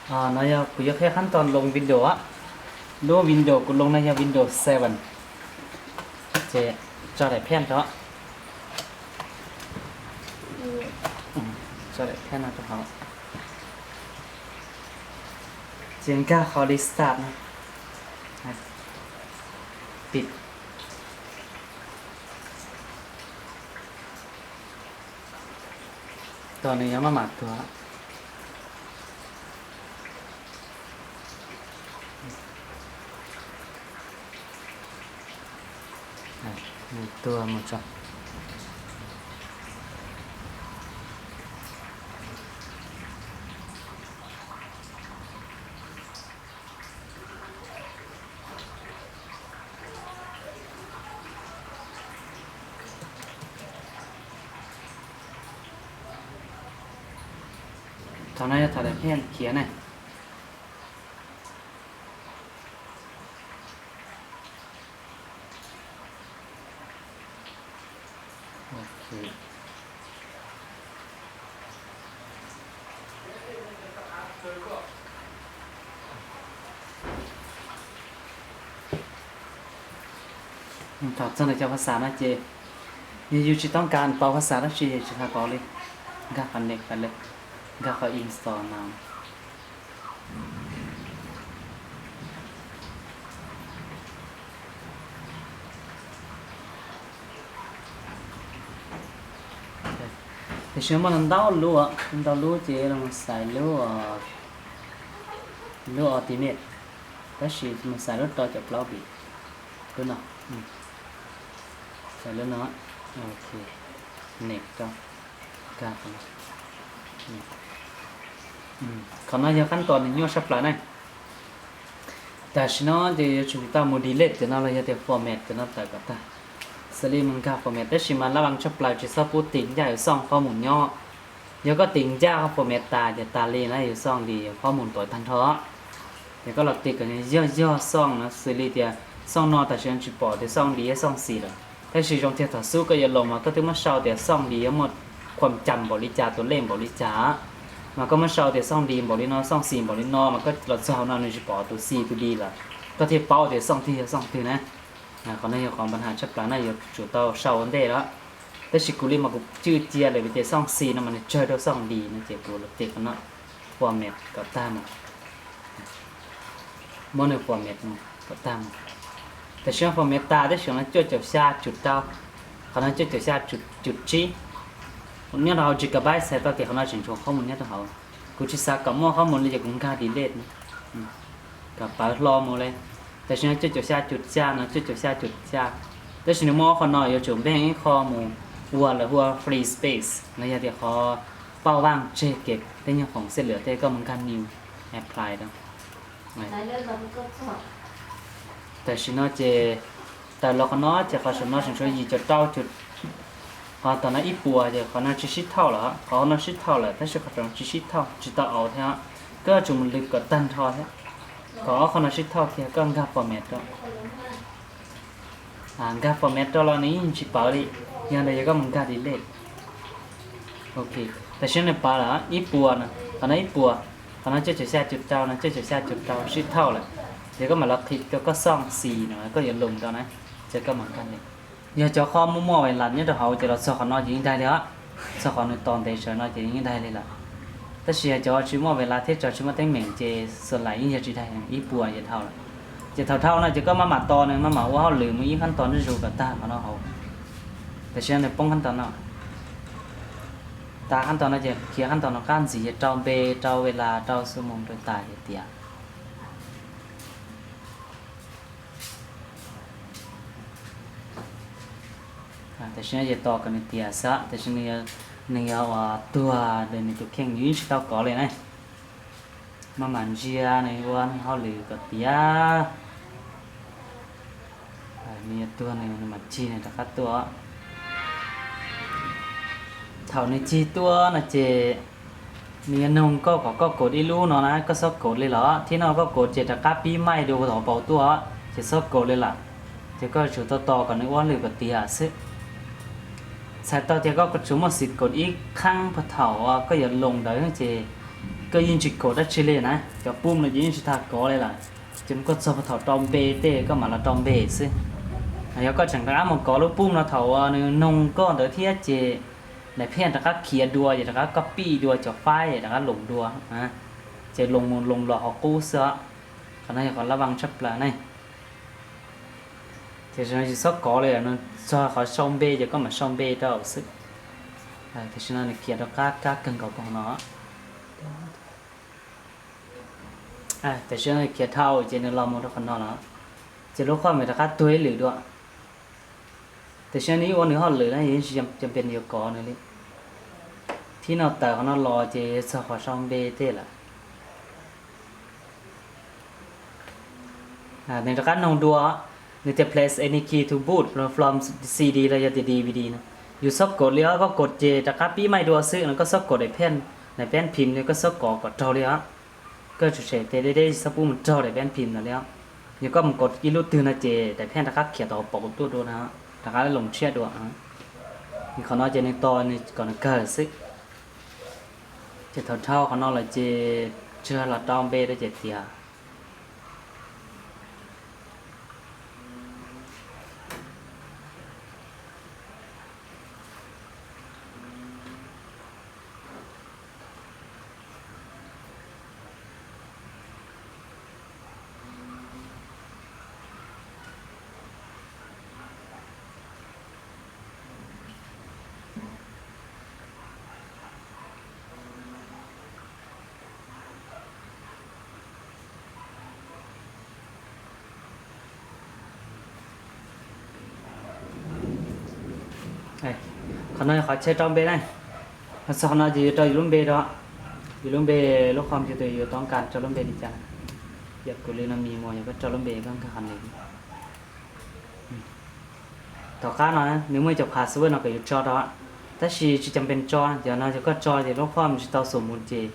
No yog kuv yuav qhia khab tod loo video. Lub video kuv loo no yog video seven. Ces tso daim phej rau, tso daim phej no rau hauv. Ces nkag qhov restart no, pib. Tos nws yuav maj mam tuag. Nws tuag mus tso. Thaum no yog thaum daim phej khiav ne. Thaum txog ntawm cov phas xas no ces yog yus tsis toob kas paus phas xas dab tsi tsis tau paus li. Nkag qhov next, nkag qhov install no. Tiam sis muaj ntau lub, ntau lub ces los xaiv lub, lub Ultimate, tab sis mus xaiv lub rau caum plaub bit, lub no, xaiv lub no, ok, next rau, nkag qhov no. Qhov no yog khab tod nws nyuaj tshaj plaws ne. Tam sim no ces yuav tsum tau mus delete cov no los yog tias format cov no tawm kom tag, xws li mus nkag format, tab sis mas lab vaj tshaj plaws tsis txhob pub tis ncaj yus xooj qhob mus nyob. Yog koj tis ncaj qhov format tas ces tas li na, yus xooj li yus qhob mus tuav tag nrho. Ces koj los tis kom yog yog xooj no, xws li tias xooj no tam sim no tsis pom tias xooj li xooj xis lawm, tab sis zoo tiag thaum xub koj yuav loos mas koj twb muab sau tias xooj li yuav muaj khuam cam npaum li cas, tus lej npaum li cas, mas koj muab sau tias xooj li npaum li no, xooj xis npaum li no, mas koj los txog hauv no nws tsis pom tus xis tus li lawm, koj thiaj paub tias xooj twg yog xooj twg na. Qhov no yog qhov npa has tshaj plaws na, yuav tsum tau sau ua ntej lawm. Tab sis kuv li mas kuv cwj cia lawm vim tias xooj xis no mas nws tsawg rau xooj li no ces kuv los tis qhov no format kom tag mus. Muab nws format mus kom tag mus. Tam sim no format tas tab sis no cuaj caum xya cum rau, qhov no cuaj caum xya cum tsib. Nyob rau hauv gigabyte txhais tau tias qhov no tseem tshuav qhob mus nyob rau hauv. Kuv tsis xav kom muaj qhob mus li ces kuv nkag delete, kom pawv hlo mus li. Tam sim no cuaj caum xya cum xya no, cuaj caum xya cum xya. Tab sis nws muaj ob qho no yuav tsum npeej ib qho mus ua lawv hu ua free space los yog tias qhov pauj vaj tseg kev tej nyuag khoom xej lwm tej, koj mus nkag new, apply rau. Tam sim no ces tawm los qhov no ces qhov saum no tseem tshuav yim caum rau, qhov tom no ib puas ces qhov no tsis sib thauj lawm, qhov no sib thauj lawm tab sis qhov saum no tsis sib thauj, tsis tau auv thiab. Koj yuav tsum mus lwm kom tag nrho thiab, kom ob qho no sib thauj kiag, koj nkag format rau. Nkag format rau los nws yeej tsis pawv li, yog ntawd yog koj mus nkag delete. Ok, tam sim no nws pawv lawm ib puas no, qhov no ib puas, qhov no cuaj caum xya cum rau no, cuaj caum xya cum rau sib thauj lawm. Ces koj mam los qhib rau koj xooj xis no koj yuav loos rau na, ces koj mam nkag li. Yog cov qhob muaj muaj vais las nyob rau hauv ces los txog qhov no ces yeej daig li os. Txog qhov nws tos ntev sawv no ces yeej daig li lawm. Tab sis yog cov tsis muaj vais las thiab cov tsis muaj teeb meem ces xuas lais yeej yog tsis daig, ib puas ces dhau lawm. Ces thaum dhau no ces koj maj mam tos nws, maj mam ua hauj lwm mus ib khab tos ntuj zus kom tag qhov no hauv. Tam sim no nws poob khab tos no. Tas khab tos no ces khiav khab tos no qab ntxiv ces rau npe, rau vais las, rau xuab moos rau tas ces tiav. Tam sim no ces tos kom nws tiav xwb, tam sim nws yog ua tuag nws tus kheej, nws yeej tsis tau kov li na. Maj mam ntsia nws ua hauj lwm kom tiav. Nws yuav tuag nws mam cig nws rov qab tuaj. Thaum nws cig tuaj no ces nws yuav noog koj kom koj kaum ib lub no na, koj txhob kaum li lawm thiab no, koj kaum ces rov qab pib maij dua hauv paus tuaj, ces txhob kaum li lawm. Ces koj yuav tsum tau tos kom nws ua hauj lwm kom tiav xwb. Txhais tau tias koj tsuas muaj xim kaum ib khaab puag thaum koj yuav loos ntawd ces Koj yeej tsis kov dab tsi li na, cov pum no ces yeej tsis tas kov li lawm. Ces mus koj txog puag thaum rau npe tej koj mam los rau npe xwb. Yog koj tseem rov qab mus kov lub pum no thaum uas nws noog koj ntawd thiab ces daim pheej rov qab khiav dua ces rov qab copy dua cov file rov qab loos dua, ces loos mus loos los hauv qub xwb os. Qhov no yog qhov lab vaj tshaj plaws ne. Tiam sis no tsis txhob kov li, txog qhov sau npe ces koj mam sau npe rau xwb. Tiam sis no nws khiav rov qab kab kawg nkaus qhov no. Tiam sis no nws khiav dhau ces nws los mus rau qhov no lawm, ces lub qhov no rov qab tuag ib lwm dua. Tiam sis no nws yeej ua nws hauj lwm na, yeej tsis cam pes yuav kov nws li. Thib no tawm qhov no los ces txog qhov sau npe tej lawm. Nws rov qab noog dua, nws tias press any key to boot from C D los yog tias D V D no. Yus txhob kov li os, koj kov ces rov qab pib maij dua xwb no, koj txhob kov daim pheej, daim pheej phim li, koj txhob kov kom raug li os. Koj tsum tshem tes deb deb, txhob pub mus raug daim pheej phim ntawd li os. Yog koj mus kov ib lub twg no ces daim pheej rov qab khiav tom hauv paus tuaj dua na, rov qab loos tshiab dua. Qhov no ces nws tos nws kom nws kawg xwb. Ces thaum dhau qhov no lawm ces tsuas los rau npe rau ces tiav. Qhov no yog qhov chaw rau npe na. Txog qhov no ces yuav rau yus lub npe rau. Yus lub npe, lub qhov tus yuav toob kas rau lub npe li cas. Yog kuv li no mis mus, yog koj rau lub npe koj nkag qhov no. Tom qab no nws muaj ib co password no kom yus tso rau, tab sis tsis cam pes tso, yog no yog koj tso ces lub qhov tsis tau xum mus ces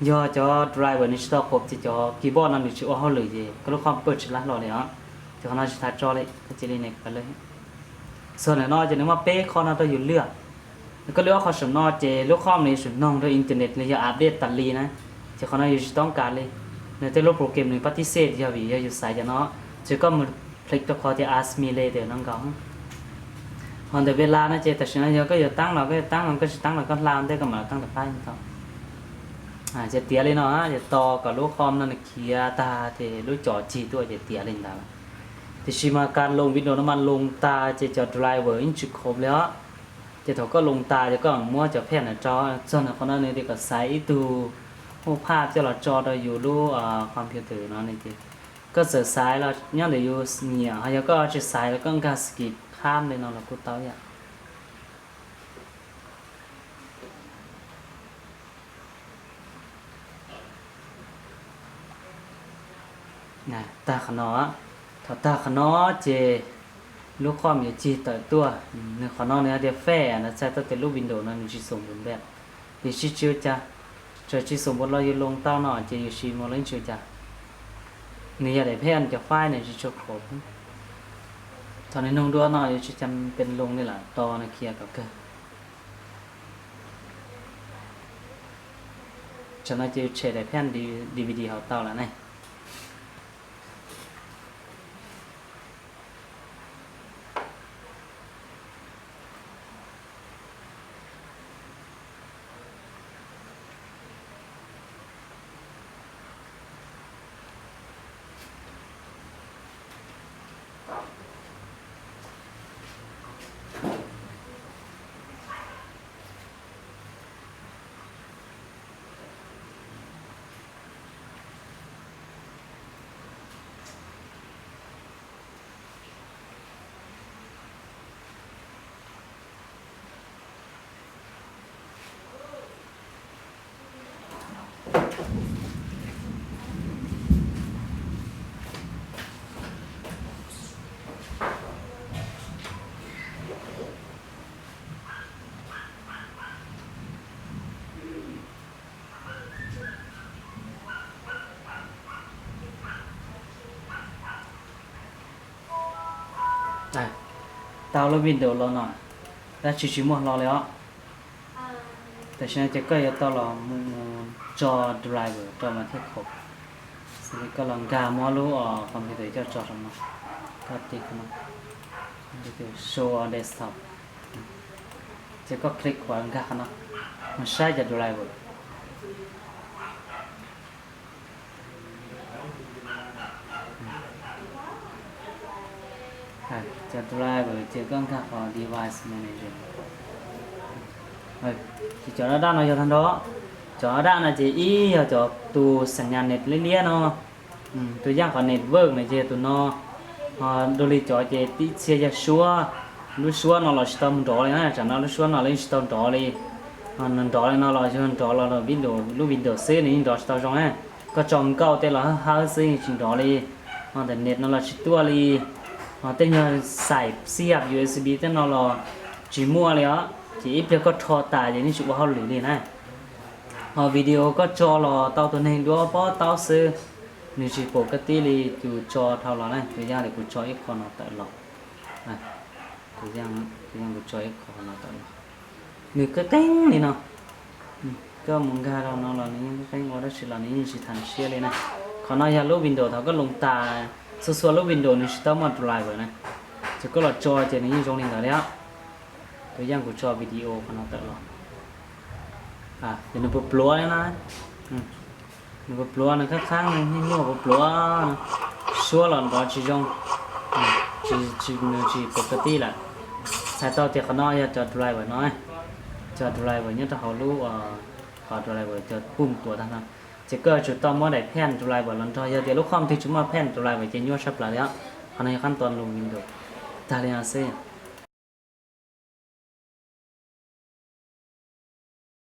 yog cov driver nws tsis tau qhuas ces cov keyboard no nws tsis ua hauj lwm ces koj lub qhov pawj tsis lab hlo li os. Ces qhov no tsis tas tso li, koj cia li ne. Txog ntawm no ces nws muaj peb qho no rau yus lwaj. Koj lwaj ob qho saum no ces lub qhov nws yuav tsum noog rau internet los yog update tas li na, ces qhov no yus tsis toob kas li. Nws tej lub program nws pab tib xej yog vim yog yus xaiv cov no, ces koj mus click rau qhov tias ask me later no nkaus. Ho ntawm Vela no ces tam sim no yog koj yuav taab los koj yuav taab, koj tsis taab los koj hla ntej koj mam los taab rov qab tau. Ces tiav li no, ces tos kom lub qhov no nws khiav tag ces lub co cig tuaj ces tiav li ntawd. Tiam sis mas kas loos video no mas loos tas ces cov driver yeej tsis khoom li os. Ces thaum koj loos tas ces koj muab cov pheej ntawd rau, txog ntawm qhov no nws tias kom xaiv ib tug huj phaj coj los tso rau yus lub computer no ne ces koj txawm xaiv los nyob ntawm yus nyiam, ho yog koj tsis xaiv los koj nkag skip khab li no los kuj tau yom. Tag qhov no, thaum tag qhov no ces lub qhov yuav cig tawm tuaj, nws qhov no nws hais tias fail no txhais tau tias lub window no nws tsis xum npam, ces tsis ua cas. Txawm tsis xum npam los yus loos tau no ces yus siv mus los yeej tsis ua cas. Nws yog daim pheej cov file nws tsis tshua khoom. Thaum nws noog dua no yuav tsis cam pes loos li lawm, tos nws khiav kom kawg. Tsam no ces yus tshem daim pheej D V D hauv tau lawm ne. Tau lub window los no, tab sis tsis muaj hlo li os. Tam sim no ces koj yuav tau los mus tso driver rau mas thiaj khaum. Xws li koj los nkag muab lub computer coj tso rau no, koj tiv qhov no, show on desktop, ces koj click qhov nkag qhov no, mus saib cov driver. Cov driver ces koj nkag qhov device manager. Ces cov daj daj no yog tag nrho. Cov daj daj no ces ib yog cov tus xeem nyas net liab liab no, tus yaj qhov network no ces tus no, ho dua li cov ces tib txhia yog suab, lub suab no los tsis tau nrov li na, tsam no lub suab no los yeej tsis tau nrov li. Ho nws nrov li no los yog nrov los lub Windows xwb nws yeej nrov tsis tau zoo na. Koj tso nkauj tej los hawb hawb xwb yeej tsis nrov li. Ho ntawm net no los tsis tuaj li. Ho tej nyuag xaim xib yam U S B tej no los tsis muaj li os, ces ib pliag koj rho tas ces nws tsis ua hauj lwm li na. Ho video koj tso los tau tus neeg duab pob taub xwb, nws tsis pom koj tib li tus tso dhau los na. Tus yaj li kuv tso ib qho no tawm los, tus yaj kuv tso ib qho no tawm los, nws qeeb qeeb li no. Koj mus nkag rau no los nws yeej qeeb qeeb ua dab tsi los nws yeej tsis tham siab li na. Qhov no yog lub Windows thaum koj loos tas, txhua txhua lub Windows nws tsis tau muaj driver na, ces koj los tso ces nws yeej zoo li ntawd li os. Tus yaj kuv tso video qhov no tawm los, ces nws pluav pluav li na. Nws pluav pluav, nws qab qab, nws nyuaj pluav pluav, suab los nrov tsis zoo, nws tsis pom koj tib lawm. Txhais tau tias qhov no yog cov driver no, cov driver nyob rau hauv lub, qhov driver cov pum tuav tag no. Ces koj yuav tsum tau muab daim pad driver los nrog, yog tias lub khoom twg tsis muaj pad driver ces nyuaj tshaj plaws li os. Qhov no yog qab ntuas lus Windows tag li no xwb.